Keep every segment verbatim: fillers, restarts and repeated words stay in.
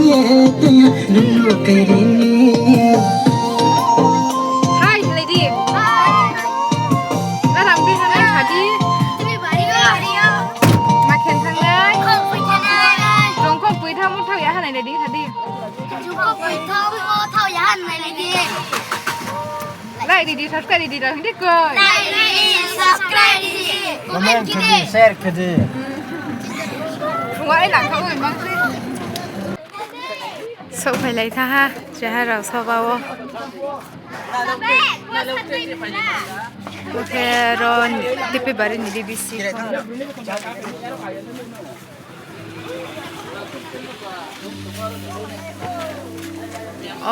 Hi, lady. Hi. Nrang bri hanai khadi. Ma khe thangnai. Rong kho pui thang mo thao ya hanai lady khadi. Rong kho pui thang mo thao ya hanai lady. Like ridi, subscribe ridi, rang di koi. Like ridi, subscribe ridi. Comment khedi, share khedi. Phung ai nang kha oi mang se. Souhphailai tha ha, cheha rao soba wo. Bo khe ro Tipibari ni D B C.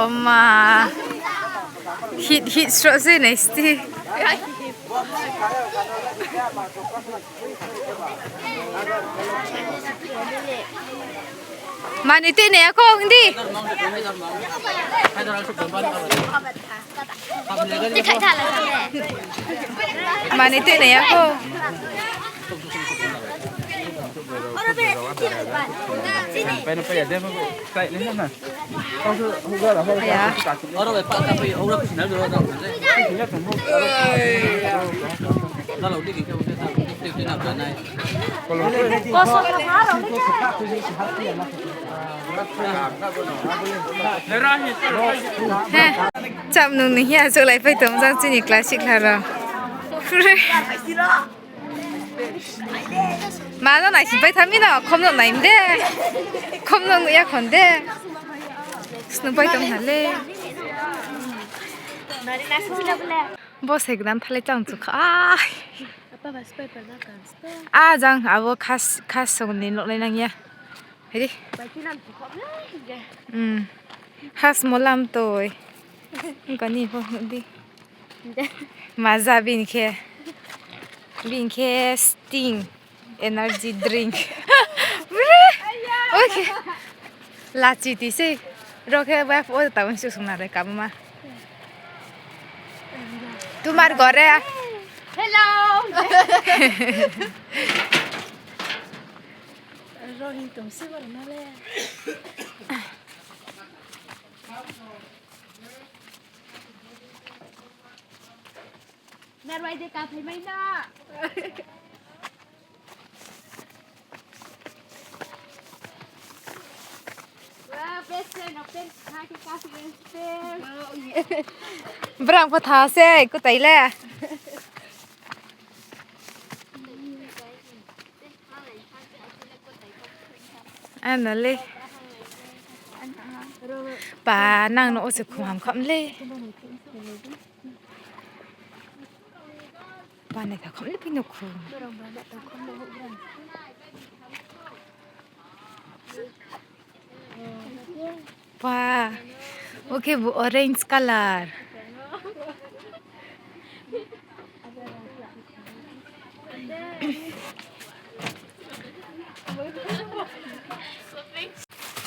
Oma. Hit, hit sroh se nai sti. Mani tui nai ya kho, hindi. Mani tui nai ya kho. Aya. He, chap nung ni hia, souhlai pai tong jang chini class six hla rao. Ma no naising pai tha mi no, khom no nai mi de. Khom no nuh ya khon de. Snung pai tong ha le. Bo se gdan tha le chang chu kha. A jang abo khas, khas song ni nuh nai nang ya. Hai di. Has molam toi. Kani pho nuh di. Maza bini khe. Bini khe Sting energy drink. Bre. Oke. Lachi ti se. Ro khe bai pho ta unsuk sung na de kama ma. Tumar gore. Hello. Rohing tong si bor na le. Narwai de kaphai mai na. Wow, best friend of friends, ha ke kaphai mai. Brang pho tha se, kutai le. Ano le. Pa, nang no o se khum ham kham le. Pa, nai tha kham le phi no khum. Pa, oke, bu orange color.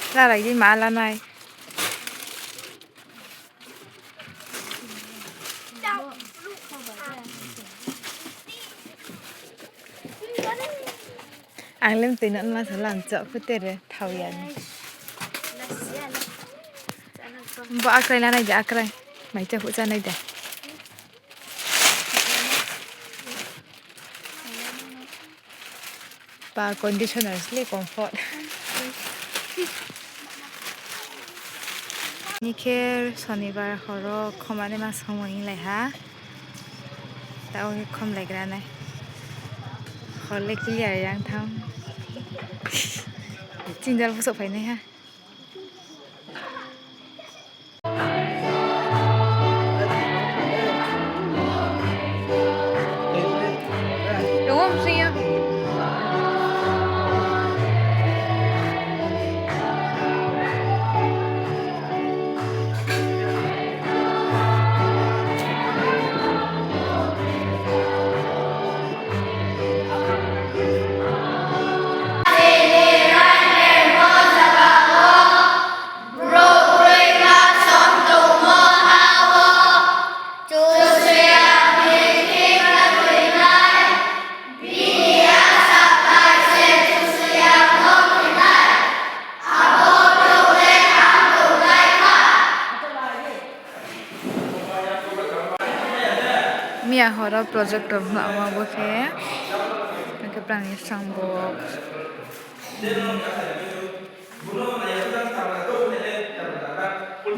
Rarai di ma la nai. Ang le mtui no ma sa lam chok phu tere thao ya ni. Bo akrai la nai de, akrai. Mai cha phu cha nai de. Pa conditioner le comfort. Ni khe sonibar horo khoma ni ma somoi hinglai ha. Tao khe khomlai gra nai. Hor le clear yang tham. Chingjal pho souhphai nai ha. Horo project rao ma bo khe, khe prang ni sang bo.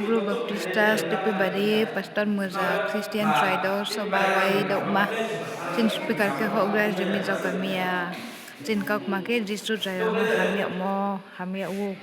Bru Baptist Church, Tuipibari, Pastor Moja, Christian Tridal, Soba Wai, Dokma. Chini speaker khe Houhgra Jimi Jokamia. Chini kaukma khe Jisu chaya no hamyagmo, hamyag ou.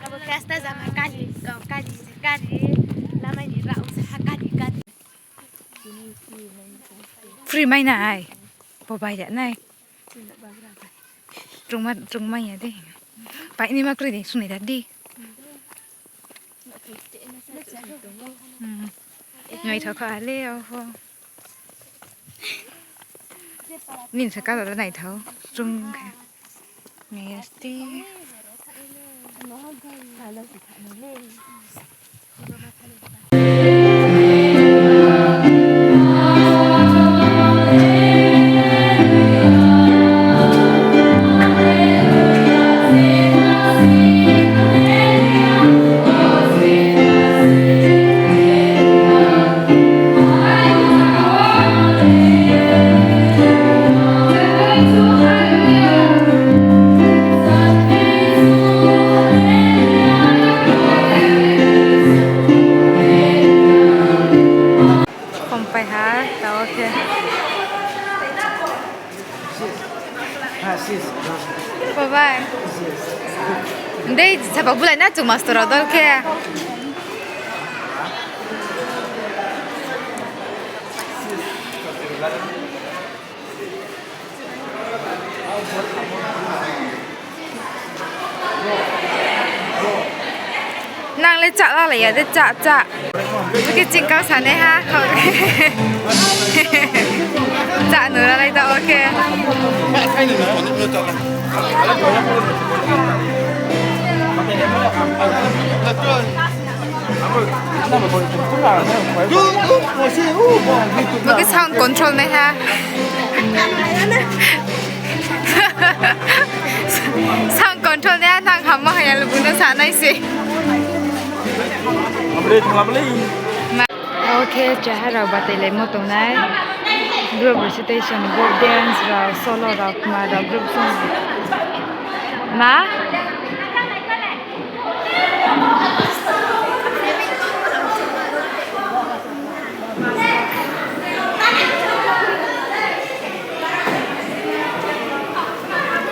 Abo kasta jama kari, kari, kari, lamai ni rao sa kari, kari. Free mai nai. Bo bai ya nai. Chungma, chungma ya de. Pai ni ma kroi de, sunai da di. Hmm. Ngai thao kha le, oho. Nin sa ka da nai thao. Chung. Ngai asti. Khompai ha, tao khe. Babai. Dei, sapa bulai na chung mastor rao dol khe. Nang le chá lalai ya de, chá, chá. Bo khe chingkang sanai ha. Chá no lalai da, okay. Bo khe sound control nai ha. Sound control nai ha, nang hamma haya lugu no sa nai se. Abo khe chaha rao batailaimo tongnai. Group recitation, group dance rao, solo rao, kma rao, group song. Ma?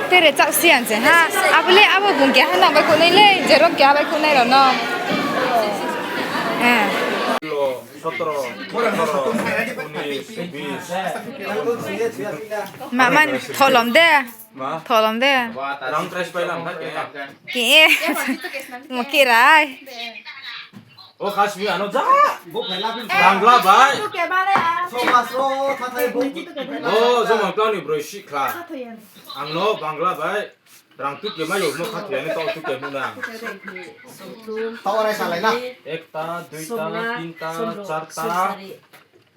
Tere chak siyan se ha. Abo le abo bung keha nang bai khouhnai le, jerok keha bai khouhnai rao no. Eh. Sotoro, atharo, unis, bis. Ma, man, tholom de. Ma? Tholom de. Rang prize pailam na ke? Ke. Mo ke rai. O khasmi ano ja. Bangla bai. O jomon klau ni broi sikhla. Ang no Bangla bai. Rang tuke mai yo mo khathoi ani tau tuke mo na. Tau arai salai na. Ekta, duita, tinta, charta.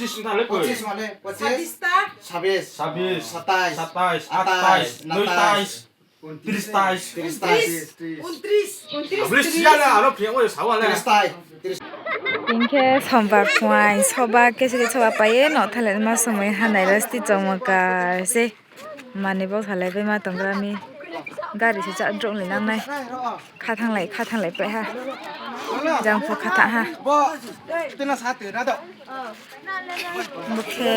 পঁচিশ না, তাহলে কই? পঁচিশ মানে পঁচিশ, ছাব্বিশটা। ছাব্বিশ, ছাব্বিশ, সাতাইশ, সাতাইশ, আটাইশ, আটাইশ, উনত্রিশ, ত্রিশ, ত্রিশ, ত্রিশ, ত্রিশ, ত্রিশ। Abo le siya na, aro phiyang wo sawa le. Hing khe sombar phuaing soba, kesiri soba pai ye, no thale ma somoi hanai rasti chongmo ka se. Mani bo thalai bai ma tong gra mi. Gari se chá drop ni nang nai. Kha thanglai, kha thanglai pai ha. Jang pho kha tha ha. Bo khe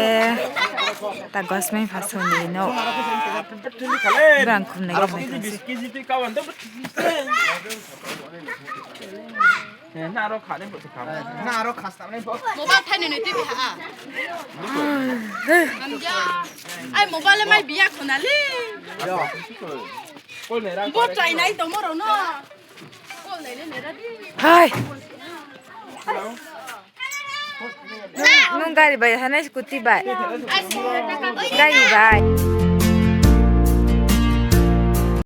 ta gosmai pha song ni no. Brang khum nai khum nai se. Mobile thai ni nui tui ha. Hamya. Ai, mobile le mai biya khona le. Bo chai nai tongmo rao no. Hai. Nung gari bai hanai scooty bai. Gari bai.